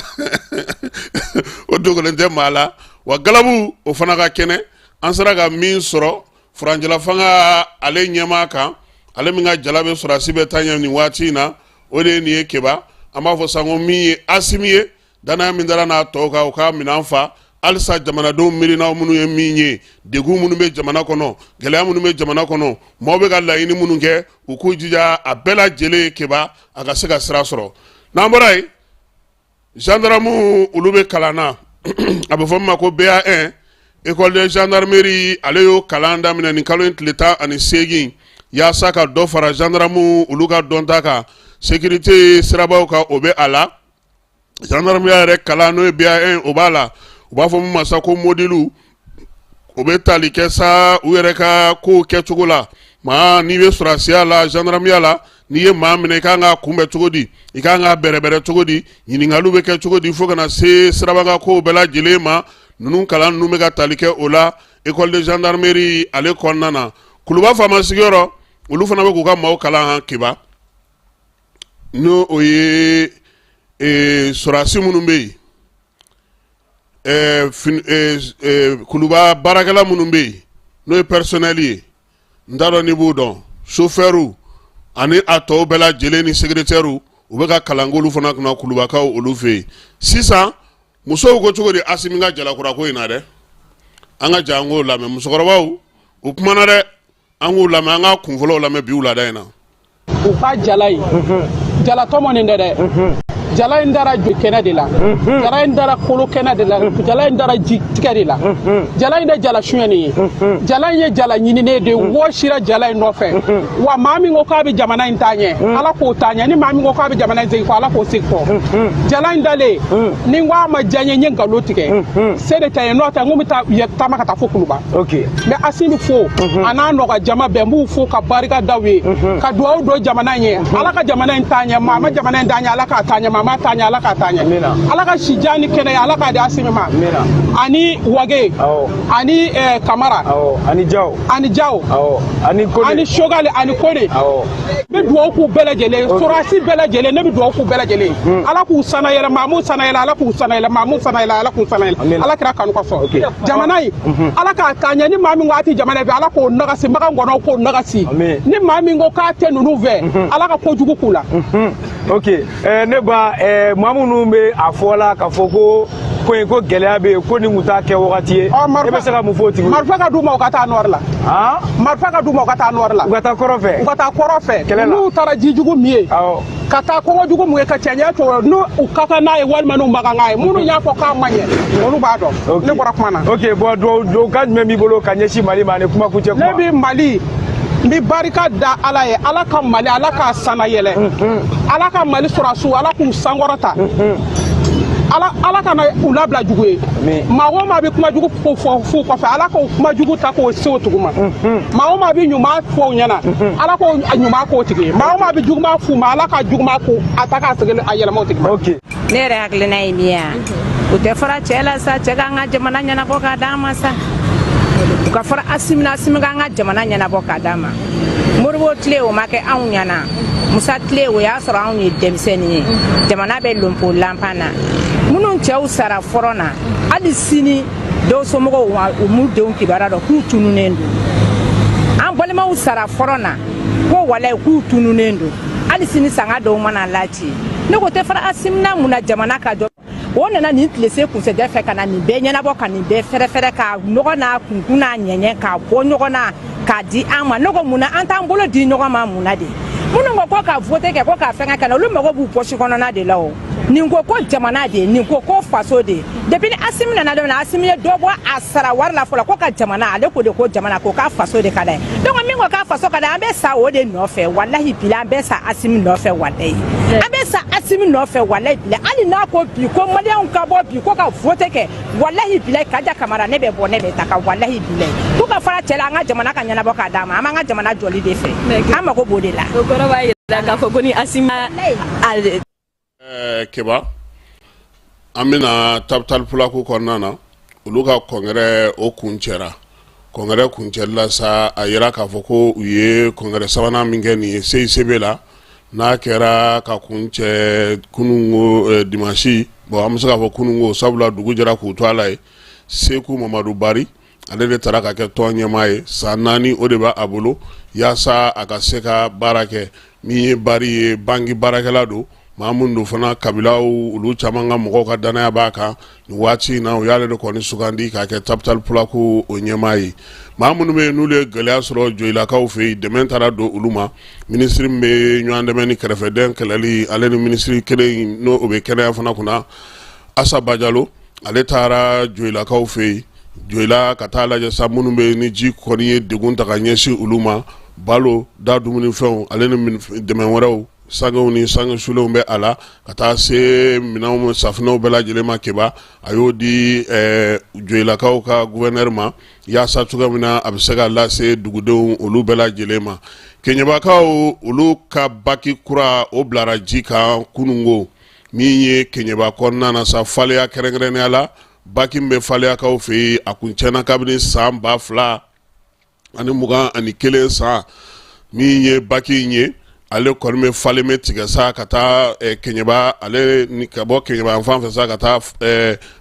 o dogolen tɛ maa la. Wa galabu, o fana ka kɛnɛ. An sera ka min sɔrɔ furancɛla fanga ale ɲɛmaa kan, ale min ka jala bɛ sɔrɔdasi bɛɛ ta ɲɛ nin waati in na, o de ye nin ye. Keba, an b'a fɔ sa ko min ye Asimi ye, danaya min dara n'a tɔw kan, u ka minɛn fa halisa. Jamanadenw miirinaw minnu ye min ye, degun minnu bɛ jamana kɔnɔ, gɛlɛya minnu bɛ jamana kɔnɔ, maaw bɛ ka laɲini minnu kɛ, u k'u jija a bɛɛ lajɛlen, Keba, a ka se ka sira sɔrɔ. N'an bɔra yen, gendarme, olu bɛ kalan na, a bɛ fɔ min ma ko BA1. École de gendarmerie, ale y'o kalan daminɛ nin kalo in tile 18, yaasa ka dɔ fara gendarme olu ka dɔnta kan sécurité sirabaw kan. O bɛ a la, gendarmerie yɛrɛ kalan, n'o ye BA1, o b'a la. U b'a fɔ min ma sa ko module, o bɛ tali kɛ sa u yɛrɛ ka kow kɛcogo la. Maa n'i bɛ sɔrɔdasiya la, gendarmerie la, n'i ye maa minɛ, i kan k'a kunbɛn cogo di, i kan k'a bɛrɛbɛrɛ cogo di, ɲininkaliw bɛ kɛ cogo di, fo ka na se sirabakan kow bɛɛ lajɛlen ma. Ninnu kalan ninnu bɛ ka tali kɛ o la école de gendarmerie ale kɔnɔna na. Kuluba faama sigiyɔrɔ, olu fana bɛ k'u ka maaw kalan, Keba, n'o o ye sɔrɔdasi minnu bɛ yen, kuluba baarakɛla minnu bɛ yen, n'o ye personnel ye, n t'a dɔn n'i b'u dɔn, chauffeur ani a tɔw bɛɛ lajɛlen ni secrétaire, u bɛ ka kalan k'olu fana kunna kulubakaw olu fɛ yen. Sisan, musow ko cogo di Asimi ka jalakura ko in na dɛ? An ka jɛ an k'o lamɛn. Musokɔrɔbaw, u kumana dɛ. An k'u lamɛn, an ka kunfɔlɔw lamɛn bi wulada in na. U ka jala in, jala tɔmɔ nin dɛ, jala in dara joli kɛnɛ de la, jala in dara kolo kɛnɛ de la, jala in dara ji tigɛ de la, jala in de jala suɲɛni ye, jala in ye jala ɲininen de wɔsira jala in nɔfɛ. Wa maa min ko k'a bɛ jamana in taa ɲɛ, Ala k'o taa ɲɛ. Ni maa min ko k'a bɛ jamana in segin kɔ, Ala k'o segin kɔ. Jala in dalen, ni n ko a ma diya n ye, n ye nkalon tigɛ, se de tɛ n ye, n'o tɛ n ko n bɛ taa taama ka taa fo Kuluba. N bɛ Asimi fo, a n'a nɔgɔ jama bɛɛ, n b'u fo ka barika da u ye, ka dugawu don jamana in ye. Ala ka jamana in taa ɲɛ. Maa ma jamana in taa ɲɛ, Ala k'a taa ɲɛ. Maa ma taa ɲɛ, Ala k'a taa ɲɛ. Ala ka si jan ni kɛnɛya, Ala k'a di Asimi ma, ani Wage, ani Kamara, ani Jaw, ani Jaw, ani Kone, ani Choguel, ani Kone. N bɛ dugawu k'u bɛɛ lajɛlen, sɔrɔdasi bɛɛ lajɛlen, ne bɛ dugawu k'u bɛɛ lajɛlen. Ala k'u sana yɛlɛ, maa m'u sana yɛlɛ, Ala k'u sana yɛlɛ, maa m'u sana yɛlɛ, Ala k'u sana yɛlɛ. Ala kira kanu kosɔn, jamana in, Ala k'a taa ɲɛ. Ni maa min ko a tɛ jamana in fɛ, Ala k'o nagasi, makan kɔnɔw k'o nagasi. Ni maa min ko k'a tɛ ninnu fɛ, Ala ka kojugu k'u la. Ok, ne ba, maa minnu bɛ a fɔ la k'a fɔ ko ko in ko gɛlɛya bɛ yen, ko nin kun t'a kɛ wagati ye, e bɛ se ka mun fɔ o tigiw ye? Marifa ka d'u ma, u ka taa nord la. Marifa ka d'u ma, u ka taa nord la. U ka taa kɔrɔn fɛ. U ka taa kɔrɔn fɛ. Kɛlɛ la. N'u taara jijugu min ye, ka taa kɔngɔ jugu mun ye, ka cɛncɛn cogo, n'u u ka kan n'a ye walima n'u ma kan n'a ye, minnu y'a fɔ k'a ma ɲɛ, olu b'a dɔn. Ne bɔra kuma na. Ok, bon, duwawu kan jumɛn b'i bolo ka ɲɛsin Mali ma ani kuma kuncɛ kuma? Ne bɛ Mali, n bɛ barika da Ala ye, Ala ka Mali, Ala k'a sanna yɛlɛ, Ala ka Mali sɔrɔdasiw, Ala k'u sankɔrɔta, Ala kana u labila jugu ye. Maa o maa bɛ kuma jugu ko fɔ f'u kɔfɛ, Ala k'o kuma jugu ta k'o se o tigi ma. Maa o maa bɛ ɲuman fɔ u ɲɛna, Ala k'o ɲuman k'o tigi ye. Maa o maa bɛ juguman f'u ma, Ala ka juguman ko a ta k'a segin a yɛlɛma o tigi ma. Ne yɛrɛ hakilina ye min ye, o tɛ fɔra cɛ la sa, cɛ k'an ka jamana ɲɛnabɔ k'a d'an ma sa. U ka fɔra Asimi na, Asimi k'an ka jamana ɲɛnabɔ k'a d'an ma. Modibo tile o ma kɛ anw ɲɛna, Musa tile o y'a sɔrɔ anw ye denmisɛnnin ye. Jamana bɛ lonpo lanpan na, minnu cɛw sara front na, hali sini dɔw somɔgɔw u m'u denw kibaruya dɔn k'u tununnen don. An balimaw sara front na ko walayi k'u tununnen don, hali sini sanga dɔw mana laci. Ne ko tɛ fara Asimi na, mun na jamana ka jɔ? O nana nin tilese kunsɛjɛ fɛ ka na nin bɛɛ ɲɛnabɔ, ka nin bɛɛ fɛrɛfɛrɛ, ka nɔgɔ n'a kunkun n'a ɲɛɲɛ k'a bɔ ɲɔgɔn na k'a di an ma. Ne ko mun na an t'an bolo di ɲɔgɔn ma? Mun na de minnu ko ko ka vote kɛ, ko ka fɛngɛ kɛ na, olu mago b'u poche kɔnɔna de la. O nin ko ko jamana de, nin ko ko faso de. Depuis ni Asimi nana don min na, Asimi ye dɔ bɔ a sara wari la fɔlɔ, ko ka jamana, ale ko de ko jamana, ko k'a faso de ka d'a ye. Donc min ko k'a faso ka d'a ye, an bɛ sa o de nɔfɛ. Walahi bila, an bɛ sa Asimi nɔfɛ. Walahi an bɛ sa Asimi nɔfɛ. Walahi bila, hali n'a ko bi ko maliyɛnw ka bɔ bi ko ka vote kɛ, walahi bila, Kaja Kamara, ne bɛ bɔ, ne bɛ taga. Walahi bila, ko ka fara cɛ la, an ka jamana ka ɲɛnabɔ k'a d'a ma. An b'an ka jamana jɔli de fɛ, an mago b'o de la. O kɔrɔ b'a jira k'a fɔ ko ni Asimi Keba, an bɛna Tabital Pulaku kɔnɔna na, olu ka congrès o kuncɛra. Congrès kuncɛli la sa, a yira k'a fɔ ko u ye congrès sabanan min kɛ nin ye CICB la, n'a kɛra ka kuncɛ kununko dimanche. Bon, an bɛ se k'a fɔ kununko, sabula dugu jɛra k'u to a la ye. Seku Mamadu Bari, ale de taara ka kɛ tɔn ɲɛmaa ye. San 4 o de b'a a bolo yaasa a ka se ka baara kɛ. Min ye Bari ye, banki baarakɛla don, maa min don fana, kabilaw olu caman ka mɔgɔw ka danaya b'a kan. Nin waati in na, u y'ale de kɔni sugandi k'a kɛ Tabital Pulaku o ɲɛmaa ye. Maa minnu bɛ yen n'olu ye gɛlɛya sɔrɔ Joyilakaw fɛ yen, dɛmɛ taara don olu ma. Minisiri min bɛ ɲɔgɔn dɛmɛ ni kɛrɛfɛdɛn kɛlɛli, ale ni minisiri kelen n'o o bɛ kɛnɛya fana kunna, Asa Bajalo, ale taara Joyilakaw fɛ yen Joyila ka taa lajɛ sa minnu bɛ ni ji kɔni ye degun ta ka ɲɛsin olu ma. Balo da dumunifɛnw, ale ni dɛmɛ wɛrɛw, sangew ni sange sulenw bɛ a la, ka taa se minɛnw, safunɛw bɛɛ lajɛlen ma. Keba, a y'o di Joyilakaw ka gouverneur ma yaasa cogoya min na a bɛ se ka lase dugudenw olu bɛɛ lajɛlen ma. Keɲebakaw olu ka baki kura o bilara ji kan kununko. Min ye Keɲeba kɔnɔna na sa, Faleya kɛrɛnkɛrɛnnenya la, baki min bɛ Faleyakaw fɛ yen, a kun tiɲɛna kabini san 2021 san. Min ye baki in ye, ale kɔni bɛ Falémé tigɛ sa ka taa Keɲeba, ale ni ka bɔ Keɲeba fan fɛ sa ka taa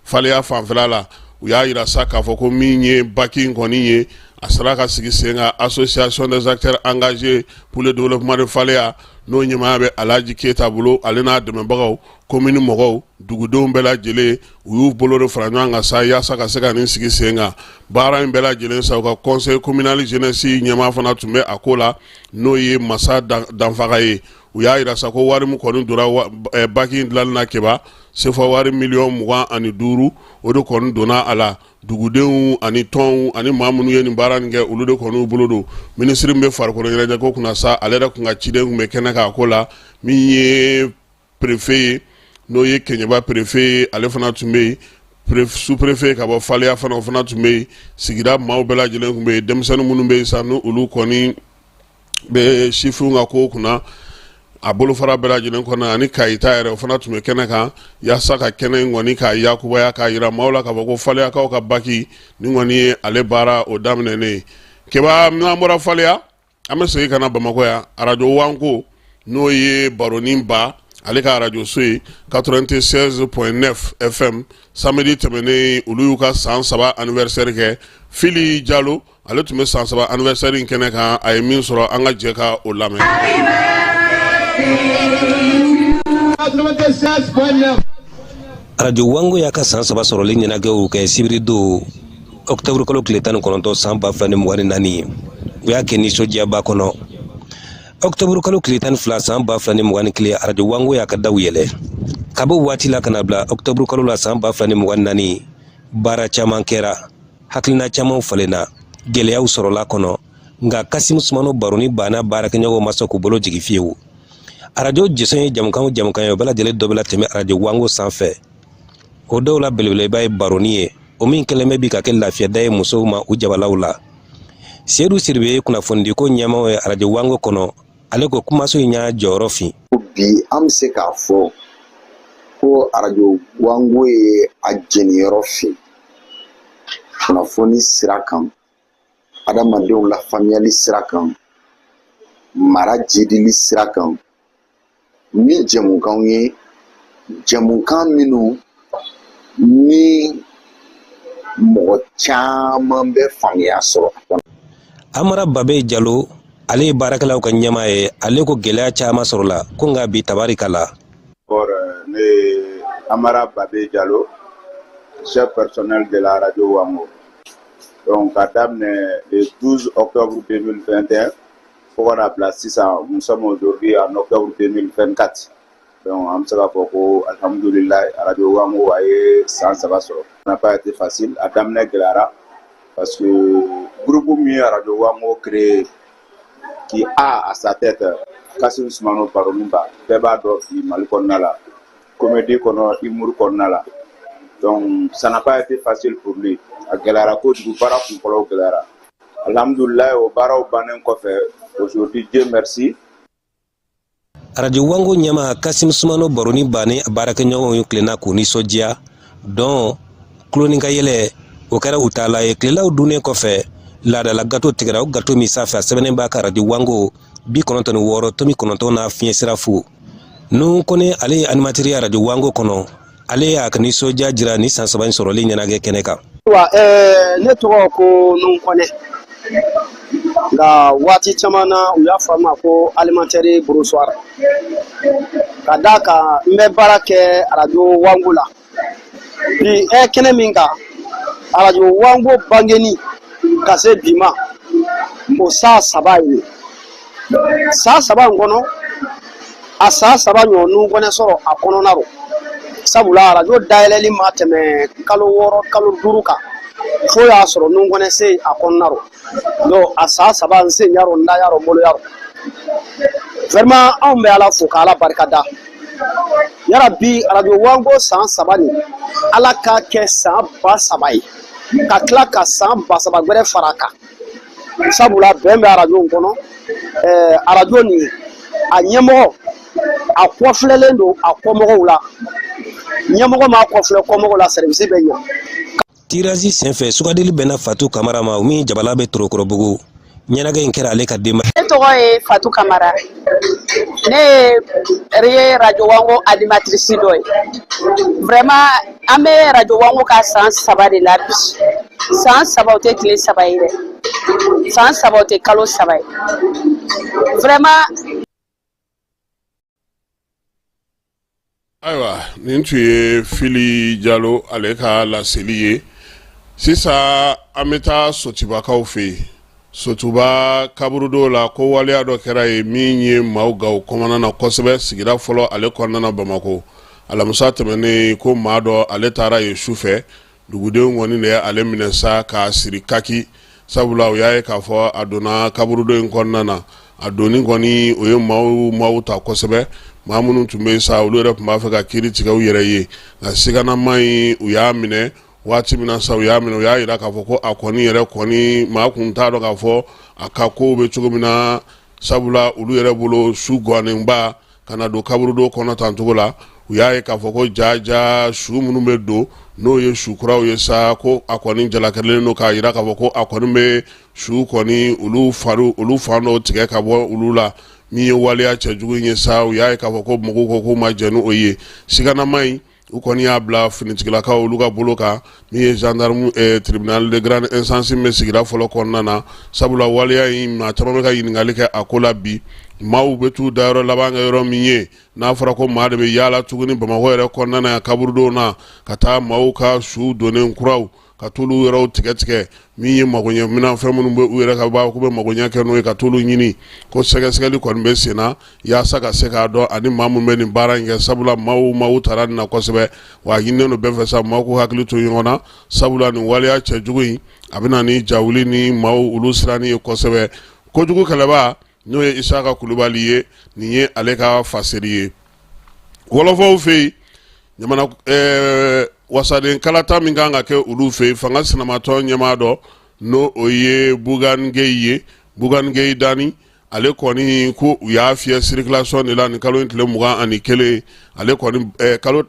Faleya fanfɛla la. U y'a yira sa k'a fɔ ko min ye baki in kɔni ye, a sera ka sigi sen kan. Association des acteurs engagés pour le développement de Faleya, n'o ɲɛmaaya bɛ Alhaji Keyita bolo, ale n'a dɛmɛbagaw, komini mɔgɔw, dugudenw bɛɛ lajɛlen, u y'u bolo de fara ɲɔgɔn kan sa yaasa ka se ka nin sigi sen kan. Baara in bɛɛ lajɛlen sa, u ka conseil communal jeunesse ɲɛmaa fana tun bɛ a ko la, n'o ye Masa Danfaga ye. U y'a yira sa ko wari min kɔni donna baki in dilanni na Keba, sefa wari miliyɔn 25, o de kɔni donna a la. Dugudenw ani tɔnw ani maa minnu ye nin baara nin kɛ, olu de kɔni y'u bolo don. Minisiri min bɛ farikolo ɲɛnajɛ ko kunna sa, ale yɛrɛ kun ka ciden tun bɛ kɛnɛ kan a ko la. Min ye préfet ye, n'o ye Keɲeba préfet ye, ale fana tun bɛ yen. Sous-préfet ka bɔ Faleya fana, o fana tun bɛ yen. Sigida maaw bɛɛ lajɛlen tun bɛ yen. Denmisɛnnin minnu bɛ yen sa, ni olu kɔni bɛ sifinw ka ko kunna, a bolofara bɛɛ lajɛlen kɔnɔ, ani Kayita yɛrɛ, o fana tun bɛ kɛnɛ kan yaasa ka kɛnɛ in kɔni k'a yakubaya, k'a yira maaw la k'a fɔ ko Faleyakaw ka baki nin kɔni ye ale baara o daminɛnen ye. Keba, n'an bɔra Faleya, an bɛ segin ka na Bamakɔ yan. Arajo Wanko, n'o ye Baronin Ba ale ka arajoso ye, 96.9 FM, samedi tɛmɛnen olu y'u ka san 3 anniversaire kɛ. Fili Jalo, ale tun bɛ san 3 anniversaire in kɛnɛ kan. A ye min sɔrɔ, an ka jɛ ka o lamɛn. 96.9. Arajo Wango y'a ka san 3 sɔrɔli ɲɛnajɛw kɛ sibiridon ɔkutɔburu kalo tile 19 san 2024. U y'a kɛ nisɔndiyaba kɔnɔ. Ɔkutɔburu kalo tile 12 san 2021, Arajo Wango y'a ka daw yɛlɛ. Ka bɔ waati la ka na bila ɔkutɔburu kalo la san 2024, baara caman kɛra, hakilina camanw falenna, gɛlɛyaw sɔrɔla kɔnɔ. Nka Kasimu Sumano Baroni banna baarakɛɲɔgɔnw ma sɔn k'u bolo jigin fiyewu. Arajo jɛsɔn ye jamukan o jamukan ye, o bɛɛ lajɛlen dɔ bɛ latɛmɛ Arajo Wango sanfɛ. O dɔw la belebeleba ye baroni ye, o min kɛlen bɛ bi ka kɛ lafiyada ye musow ma u jabalaw la. Seyidu Siribe ye kunnafonidiko ɲɛmɔgɔ ye Arajo Wango kɔnɔ. Ale ko kumaso in y'a jɔyɔrɔ fin. Bi an bɛ se k'a fɔ ko Arajo Wango ye a jeniyɔrɔ fin kunnafoni sira kan, adamadenw lafaamuyali sira kan, mara jidili sira kan, ni jɛmukanw ye, jɛmukan minnu ni mɔgɔ caman bɛ faamuya sɔrɔ a kɔnɔ. Amara Babe Jalo, ale ye baarakɛlaw ka ɲɛmaa ye. Ale ko gɛlɛya caman sɔrɔla ko nka bi tabarikala. Ne ye Amara Babe Jalo, chef personnel de la radio Wango. Donc ka daminɛ le 12 octobre 2021 fo ka na bila sisan, nous sommes aujourd'hui en octobre 2024. Donc an bɛ se k'a fɔ ko alhamdulilayi, radio Wango a ye san 3 sɔrɔ. Ça n'a pas été facile, a daminɛ gɛlɛyara parce que groupe min ye radio Wango créé, qui a à sa tête Kassim Soumano Baroninba, bɛɛ b'a dɔn bi Mali kɔnɔna la, comédie kɔnɔ, humour kɔnɔna la. Donc ça n'a pas été facile pour lui. A gɛlɛyara kojugu, baara kunfɔlɔw gɛlɛyara. Alhamdulilayi, o baaraw bannen kɔfɛ, aujourd'hui, Dieu merci. Arajo Wango ɲɛmaa Kasim Sumano Baroni ba ni baarakɛɲɔgɔnw ye tilenna k'u nisɔndiya dɔn tulo ka yɛlɛ o kɛra u taala ye. Tilelaw dunnen kɔfɛ, laadala gato tigɛra. O gato min sanfɛ, a sɛbɛnnen b'a ka Arajo Wango 96.9 n'a fiɲɛ sira fu. Nuhu Kone, ale ye animateur ye Arajo Wango kɔnɔ. Ale y'a ka nisɔndiya jira ni san 3 in sɔrɔli ɲɛnajɛ kɛnɛ kan. Wa ne tɔgɔ ko Nuhu Kone, nka waati caman na u y'a fɔ a ma ko animateur Brossoir, ka d'a kan n bɛ baara kɛ Arajo Wango la bi. Kɛnɛ min kan, Arajo Wango bangeni ka se bi ma, o san 3 ye. San 3 in kɔnɔ, a san 3 ɲɔgɔn Nuhu Kone sɔrɔ a kɔnɔna rɔ, sabula arajo dayɛlɛli ma tɛmɛ kalo 6, kalo 5 kan, fo y'a sɔrɔ Nuhu Kone se a kɔnɔna rɔ. Donc a san 3, n sen yarɔ, n da yarɔ, n bolo yarɔ. Vraiment, anw bɛ Ala fo k'Ala barika da. Yarabi, Arajo Wango san 3 nin, Ala k'a kɛ san 3000 ye, ka tila ka san 3000 wɛrɛ fara a kan, sabula bɛn bɛ arajo in kɔnɔ. Arajo nin, a ɲɛmɔgɔ a kɔfilɛlen don a kɔmɔgɔw la, ɲɛmɔgɔ m'a kɔfilɛ kɔmɔgɔw la, service bɛ ɲɛ. Tirage senfɛ, sugandili bɛnna Fatu Kamara ma, o min jabala bɛ Torokɔrɔbugu. Ɲɛnajɛ in kɛra ale ka denba. Ne tɔgɔ ye Fatu Kamara, ne ye Radio Wango animatrice dɔ ye. Vraiment, an bɛ Radio Wango ka san 3 de la bi. San 3, o tɛ tile 3 ye dɛ, san 3, o tɛ kalo 3 ye, vraiment. Ayiwa, nin tun ye Fili Jalo, ale ka laseli ye. Sisan an bɛ taa Sotubakaw fɛ yen. Sotuba kaburudo la, ko waleya dɔ kɛra yen min ye maaw gaw kɔnɔna na kosɛbɛ. Sigida fɔlɔ ale kɔnɔna na Bamakɔ, alamisa tɛmɛnen, ko maa dɔ ale taara yen su fɛ. Dugudenw kɔni de ye ale minɛ sa k'a siri kaki, sabula u y'a ye k'a fɔ a donna kaburudo in kɔnɔna na. A donni kɔni, o ye maaw ta kosɛbɛ. Maa minnu tun bɛ yen sa, olu yɛrɛ tun b'a fɛ ka kiiri tigɛ u yɛrɛ ye, nka siganama in, u y'a minɛ waati min na sa, u y'a minɛ, u y'a jira k'a fɔ ko a kɔni yɛrɛ kɔni, maa kun t'a dɔn k'a fɔ a ka kow bɛ cogo min na, sabula olu yɛrɛ bolo, su gannenba ka na don kaburudo kɔnɔ tan cogo la. U y'a ye k'a fɔ ko jaja su minnu bɛ don, n'o ye su kuraw ye sa, ko a kɔni jalakɛlen don k'a jira k'a fɔ ko a kɔni bɛ su kɔni olu fari, olu fan dɔw tigɛ ka bɔ olu la, min ye waleya cɛjugu in ye sa. U y'a ye k'a fɔ ko mɔgɔw ko k'u ma jɛn n'o ye. Siganama in, U kɔni y'a bila finitigilakaw olu ka bolo kan, min ye gendarme tribunal de grande instance min bɛ sigida fɔlɔ kɔnɔna na, sabula waleya in, maa caman bɛ ka ɲininkali kɛ a ko la bi. Maaw bɛ t'u dayɔrɔ laban kɛ yɔrɔ min ye, n'a fɔra ko maa de bɛ yaala tuguni Bamakɔ yɛrɛ kɔnɔna na yan, kaburudow na, ka taa maaw ka su donnen kuraw ka t'olu yɔrɔw tigɛ tigɛ, min ye magoɲɛ minɛn fɛn minnu bɛ u yɛrɛ ka b'a k'u bɛ magoɲɛ kɛ n'o ye, ka t'olu ɲini. Ko sɛgɛsɛgɛli kɔni bɛ sen na yaasa ka se k'a dɔn ani maa min bɛ nin baara in kɛ, sabula maaw taara nin na kosɛbɛ. Wa a ɲininen don bɛɛ fɛ sa, maaw k'u hakili to ɲɔgɔn na, sabula nin waleya cɛjugu in, a bɛ na ni jawuli ni maaw olu siranni ye kosɛbɛ. Kojugu kɛlɛba, n'o ye Isaka Kulubali ye, nin ye ale ka faseri ye. Wɔlɔfɔw fɛ yen, jamana wasaden kalata min kan ka kɛ olu fɛ yen, fanga sinamatɔn ɲɛmaa dɔ, n'o o ye Bougane Gueye ye, Bougane Gueye Dany, ale kɔni ko u y'a fiyɛ circulation de la nin kalo in tile 21. Ale kɔni kalo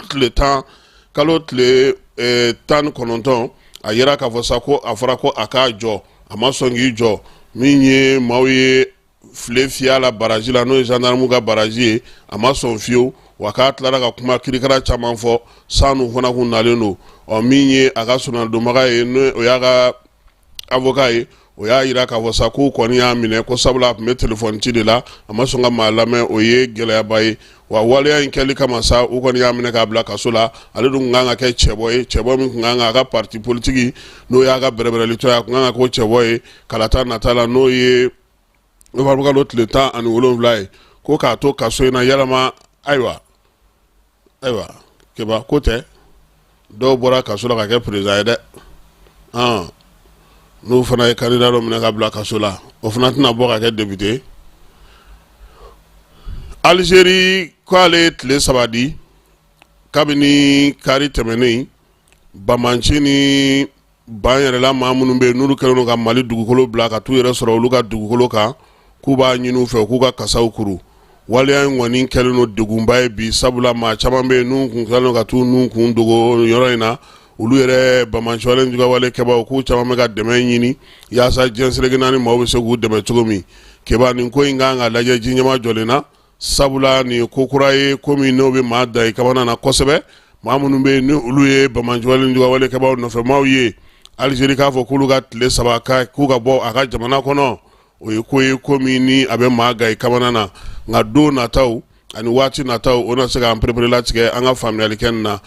tile 10, kalo tile 19, a yira k'a fɔ sa ko a fɔra ko a k'a jɔ, a ma sɔn k'i jɔ. Min ye maaw ye file fiyɛ a la baraji la, n'o ye gendarme ka baraji ye, a ma sɔn fiyewu. Wa k'a tilara ka kuma kirikara caman fɔ, sanu fana kun nalen don. Ɔ, min ye a ka sonadonbaga ye, n'o o y'a ka avocat ye, o y'a yira k'a fɔ sa k'u kɔni y'a minɛ ko sabula a tun bɛ telefɔni ci de la, a ma sɔn ka maa lamɛn, o ye gɛlɛyaba ye. Wa waleya in kɛli kama sa, u kɔni y'a minɛ k'a bila kaso la. Ale dun tun kan ka kɛ cɛbɔ ye, cɛbɔ min tun kan k'a ka parti politique, n'o y'a ka bɛrɛbɛrɛlitɔ ye, a tun kan ka k'o cɛbɔ ye kalata nata la, n'o ye nowanburukalo tile 17 ye. Ko k'a to kaso in na yalama, ayiwa ayiwa, keba ko tɛ, dɔw bɔra kaso la ka kɛ président ye dɛ. N'u fana ye candidat dɔ minɛ ka bila kaso la, o fana tɛna bɔ ka kɛ député. Algérie ko ale ye tile 3 di kabini kari tɛmɛnen, banbanci ni ban yɛrɛla maa minnu bɛ yen, n'olu kɛlen don ka Mali dugukolo bila ka t'u yɛrɛ sɔrɔ olu ka dugukolo kan, k'u b'a ɲini u fɛ k'u ka kasaw kuru. Waleya in kɔni kɛlen don degunba ye bi, sabula maa caman bɛ yen n'u kun kɛlen don ka t'u nun kun dogo yɔrɔ in na. Olu yɛrɛ banbanciwale jugawale kɛbaaw, k'u caman bɛ ka dɛmɛ ɲini yaasa diɲɛ seleke naani maaw bɛ se k'u dɛmɛ cogo min. Keba, nin ko in kan ka lajɛ ji ɲɛma jɔlen na, sabula nin ye ko kura ye, ko min n'o bɛ maa da i kamana na kosɛbɛ. Maa minnu bɛ yen ni olu ye banbanciwale ni jugawale kɛbaaw nɔfɛmaaw ye, Algérie k'a fɔ k'olu ka tile 3 k'u ka bɔ a ka jamana kɔnɔ, o ye ko ye ko min ni a bɛ maa ga i kamana na. Nka don nataw ani waati nataw, o na se k'an pereperelatigɛ an ka faamuyali kɛ nin na.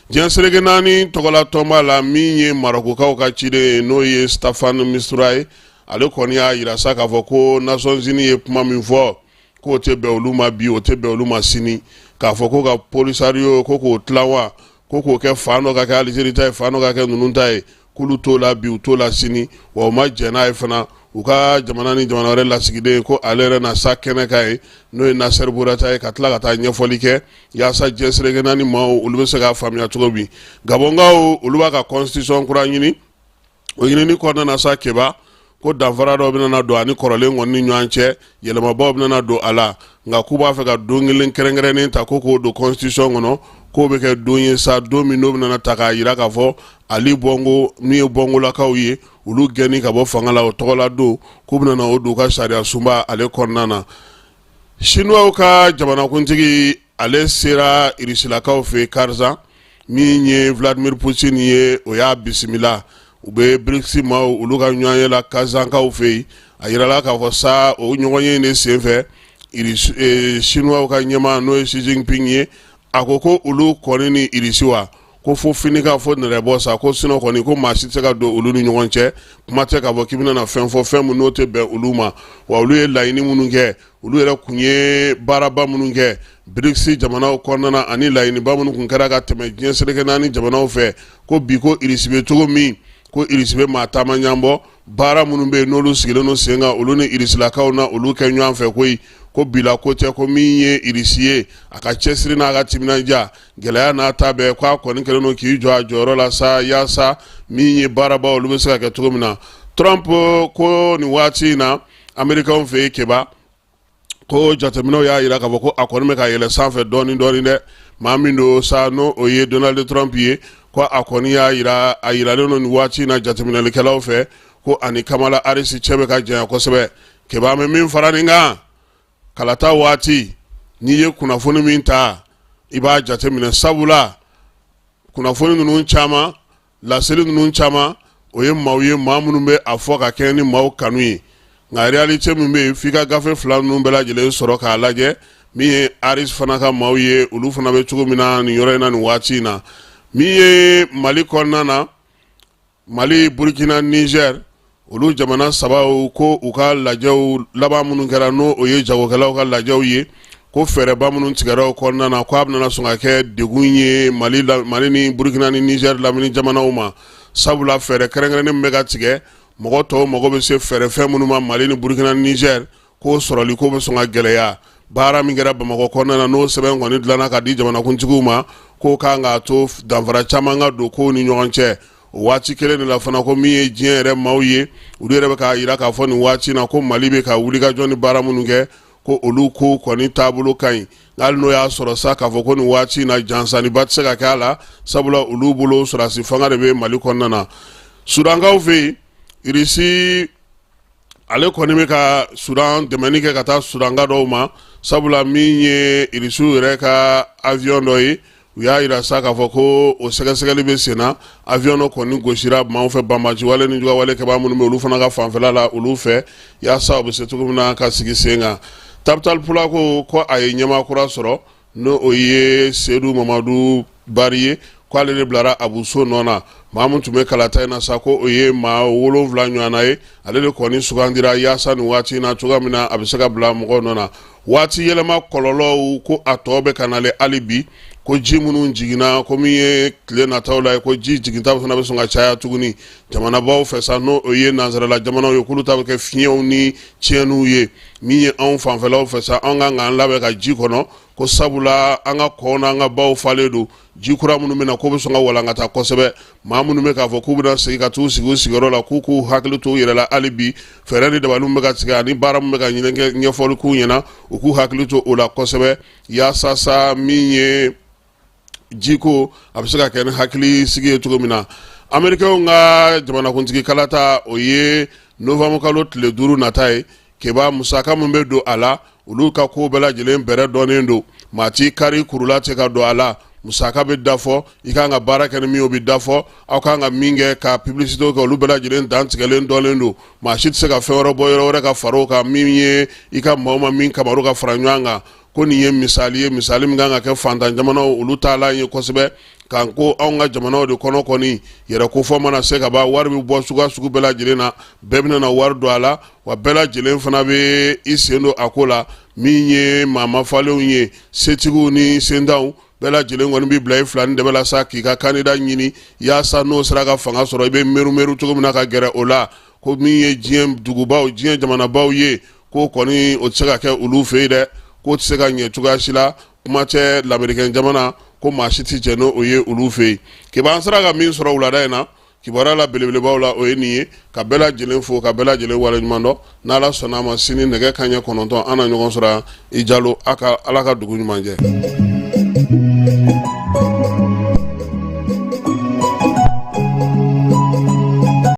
Diɲɛ seleke naani tɔgɔla tɔnba la, min ye Marɔkukaw ka ciden ye, n'o ye Staffan Mistura ye, ale kɔni y'a yira sa k'a fɔ ko Nations Unies ye kuma min fɔ, k'o tɛ bɛn olu ma bi, o tɛ bɛn olu ma sini, k'a fɔ ko ka Polisario ko k'o tilan wa, ko k'o kɛ fan dɔ ka kɛ Algérie ta ye, fan dɔ ka kɛ ninnu ta ye, k'olu t'o la bi, u t'o la sini, wa u ma jɛn n'a ye fana. U ka jamana ni jamana wɛrɛ lasigiden ko ale yɛrɛ na sa kɛnɛ kan ye, n'o ye Nasser Bourata ye, ka tila ka taa ɲɛfɔli kɛ yaasa diɲɛ seleke naani maaw olu bɛ se k'a faamuya cogo min. Gabɔnkaw, olu b'a ka constitution kura ɲini. O ɲinini kɔnɔna na sa, Keba, ko danfara dɔw bɛna don ani kɔrɔlen kɔni ni ɲɔgɔn cɛ, yɛlɛmabaw bɛna don a la. Nka k'u b'a fɛ ka don kelen kɛrɛnkɛrɛnnen ta ko k'o don constitution kɔnɔ, k'o bɛ kɛ don ye sa, don min n'o bɛna ta k'a jira k'a fɔ Ali Bongo min ye Bongolakaw ye, olu gɛnni ka bɔ fanga la, o tɔgɔla don, k'u bɛna o don u ka sariya sunba ale kɔnɔna na. Chinois ka jamanakuntigi, ale sera Irisilakaw fɛ Kazan. Min ye Vladimir Poutine ye, o y'a bisimila. U bɛ BRICS maaw olu ka ɲɔgɔnye la Kazankaw fɛ yen. A yirala k'a fɔ sa, o ɲɔgɔnye in de senfɛ, Chinois ka ɲɛmaa, n'o ye Xi Jinping ye, a ko ko olu kɔni ni Irisi wa, ko fo fini ka fɔ nɛrɛbɔ sa, ko sinon kɔni ko maa si tɛ se ka don olu ni ɲɔgɔn cɛ. Kuma tɛ k'a fɔ k'i bɛna fɛn fɔ, fɛn min n'o tɛ bɛn olu ma. Wa olu ye laɲini minnu kɛ, olu yɛrɛ kun ye baaraba minnu kɛ BRICS jamanaw kɔnɔna na, ani laɲiniba minnu kun kɛra ka tɛmɛ diɲɛ seleke naani jamanaw fɛ, ko bi ko Irisi bɛ cogo min, ko Irisi bɛ maa taama ɲanbɔ baara minnu bɛ yen, n'olu sigilen don sen kan, olu ni Irisilakaw na olu kɛ ɲɔgɔn fɛ koyi. Ko bila ko tɛ, ko min ye Irisi ye, a ka cɛsiri n'a ka timinandiya, gɛlɛya n'a ta bɛɛ, k'a kɔni kɛlen don k'i jɔ a jɔyɔrɔ la sa, yaasa min ye baaraba olu bɛ se ka kɛ cogo min na. Trump ko nin waati in na Amerikanw fɛ yen, Keba, ko jateminɛw y'a jira k'a fɔ ko a kɔni bɛ ka yɛlɛ sanfɛ dɔɔnin dɔɔnin dɛ. Maa min don sa, n'o o ye Donald Trump ye, ko a kɔni y'a jira, a yiralen don nin waati in na jateminɛlikɛlaw fɛ ko ani Kamala Harris cɛ bɛ ka janya kosɛbɛ. Keba, an bɛ min fara nin kan, kalata waati, n'i ye kunnafoni min ta, I b'a jateminɛ, sabula kunnafoni ninnu caman, laseli ninnu caman, o ye maaw ye, maa minnu bɛ a fɔ ka kɛɲɛ ni maaw kanu ye. Nka réalité min bɛ yen, f'i ka gafe fila ninnu bɛɛ lajɛlen sɔrɔ k'a lajɛ. Min ye ARIS fana ka maaw ye, olu fana bɛ cogo min na nin yɔrɔ in na nin waati in na. Min ye Mali kɔnɔna na, Mali, Burkina, Niger, olu jamana sabaw ko u ka lajɛw laban minnu kɛra, n'o o ye jagokɛlaw ka lajɛw ye, ko fɛɛrɛba minnu tigɛra o kɔnɔna na, ko a bɛna sɔn ka kɛ degun ye Mali ni Burkina ni Niger lamini jamanaw ma, sabula fɛɛrɛ kɛrɛnkɛrɛnnen min bɛ ka tigɛ, mɔgɔ tɔw mago bɛ se fɛɛrɛ fɛn minnu ma Mali ni Burkina ni Niger, k'o sɔrɔli ko bɛ sɔn ka gɛlɛya. Baara min kɛra Bamakɔ kɔnɔna na, n'o sɛbɛn kɔni dilanna ka di jamanakuntigiw ma, k'o kan k'a to danfara caman ka don kow ni ɲɔgɔn cɛ. O waati kelen de la fana, ko min ye diɲɛ yɛrɛ maaw ye, olu yɛrɛ bɛ k'a jira k'a fɔ nin waati na ko Mali bɛ ka wulikajɔ ni baara minnu kɛ, ko olu ko kɔni taabolo ka ɲi, hali n'o y'a sɔrɔ sa k'a fɔ ko nin waati na jansanniba tɛ se ka kɛ a la, sabula olu bolo sɔrɔdasi fanga de bɛ Mali kɔnɔna na. Sudankaw fɛ yen, Irisi ale kɔni bɛ ka Sudan dɛmɛni kɛ ka taa Sudanka dɔw ma, sabula min ye Irisiw yɛrɛ ka avion dɔ ye, u y'a jira sa k'a fɔ ko o sɛgɛsɛgɛli bɛ sen na. Avion dɔ kɔni gosira maaw fɛ, banbaanciwale ni jugawale kɛbaa minnu bɛ olu fana ka fanfɛla la, olu fɛ, yaasa u bɛ se cogo min na ka sigi sen kan. Tabital Pulako ko a ye ɲɛmaa kura sɔrɔ, n'o o ye Sedu Mamadu Bari ye, ko ale de bilara Abu So nɔ na. Maa min tun bɛ kalata in na sa, ko o ye maa 7 ɲɔgɔnna ye, ale de kɔni sugandira yaasa nin waati in na cogoya min na a bɛ se ka bila mɔgɔw nɔ na. Waati yɛlɛma kɔlɔlɔw, ko a tɔ bɛ ka nalen hali bi, ko ji minnu jiginna, ko min ye tile nataw la ye, ko ji jiginta fana bɛ sɔn ka caya tuguni jamanabaw fɛ sa, n'o o ye nansarala jamanaw ye, k'olu ta bɛ kɛ fiɲɛw ni tiɲɛniw ye. Min ye anw fanfɛlaw fɛ sa, anw kan k'an labɛn ka ji kɔnɔ, ko sabula an ka kɔw n'an ka baw falen don. Ji kura minnu bɛ na, k'o bɛ sɔn ka walankata kosɛbɛ. Maa minnu bɛ k'a fɔ k'u bɛna segin ka t'u sigi u sigiyɔrɔ la, k'u k'u hakili to u yɛrɛ la hali bi. Fɛɛrɛ ni dabali min bɛ ka tigɛ ani baara min bɛ ka ɲɛfɔli k'u ɲɛna, u k'u hakili to o la kosɛbɛ, yaasa sa min ye jiko, a bɛ se ka kɛ ni hakili sigi ye cogo min na. Amerikɛnw ka jamanakuntigi kalata, o ye novembre kalo tile 5 nata ye. Keba, musaka min bɛ don a la, olu ka ko bɛɛ lajɛlen bɛrɛ dɔnnen don. Maa t'i kari kurula cɛ ka don a la. Musaka bɛ dafɔ, i kan ka baara kɛ ni min ye, o bɛ dafɔ, aw kan ka min kɛ ka publicité kɛ, olu bɛɛ lajɛlen dantigɛlen dɔnnen don. Maa si tɛ se ka fɛn wɛrɛ bɔ yɔrɔ wɛrɛ ka fara o kan, min ye i ka maaw ma min kamaru ka fara ɲɔgɔn kan. Ko nin ye misali ye, misali min kan ka kɛ fantan jamanaw olu taalan ye kosɛbɛ, kan ko anw ka jamanaw de kɔnɔ kɔni yɛrɛ kofɔ mana se ka ban, wari bɛ bɔ suguya sugu bɛɛ lajɛlen na, bɛɛ bɛna na wari don a la, wa bɛɛ lajɛlen fana bɛ i sen don a ko la. Min ye maa mafalenw ye, setigiw ni sentanw bɛɛ lajɛlen kɔni b'i bila i fila ni dɛbɛ la sa k'i ka kandida ɲini, yaasa n'o sera ka fanga sɔrɔ, i bɛ merumeru cogo min na ka gɛrɛ o la. Ko min ye diɲɛ dugubaw, diɲɛ jamanabaw ye, ko kɔni o tɛ se ka kɛ olu fɛ yen dɛ, k'o tɛ se ka ɲɛ cogoya si la, kuma tɛ lamerikɛn jamana, ko maa si tɛ jɛn n'o ye olu fɛ yen. Keba, an sera ka min sɔrɔ wulada in na kibaruya la belebelebaw la, o ye nin ye. Ka bɛɛ lajɛlen fo, ka bɛɛ lajɛlen waleɲuman dɔn. N'Ala sɔnna a ma, sini nɛgɛ kanɲɛ 9, an na ɲɔgɔn sɔrɔ. I Jalo, a ka Ala ka dugu ɲuman jɛ.